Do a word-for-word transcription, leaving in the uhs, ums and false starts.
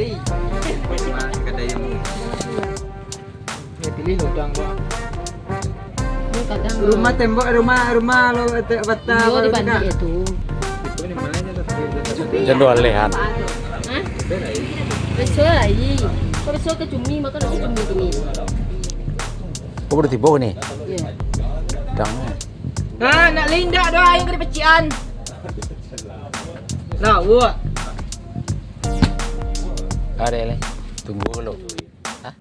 Cuma sekadar yang Yo, pilih lodang ko. Yo, kadang. Rumah tembok, rumah, rumah lo, te-, bata, iyo, baru dibalik dekat. Itu. Itu ni mana je lah. Jan do alehan. Hah? Beso lai. Kau beso ke cumi, makan nasi cumi kini. Kau baru tibo ni? Iyo. Dang. Ah, nak lindak doh, aing kena pecian. Lah, wah. Ada le. Tunggu dulu. Hah?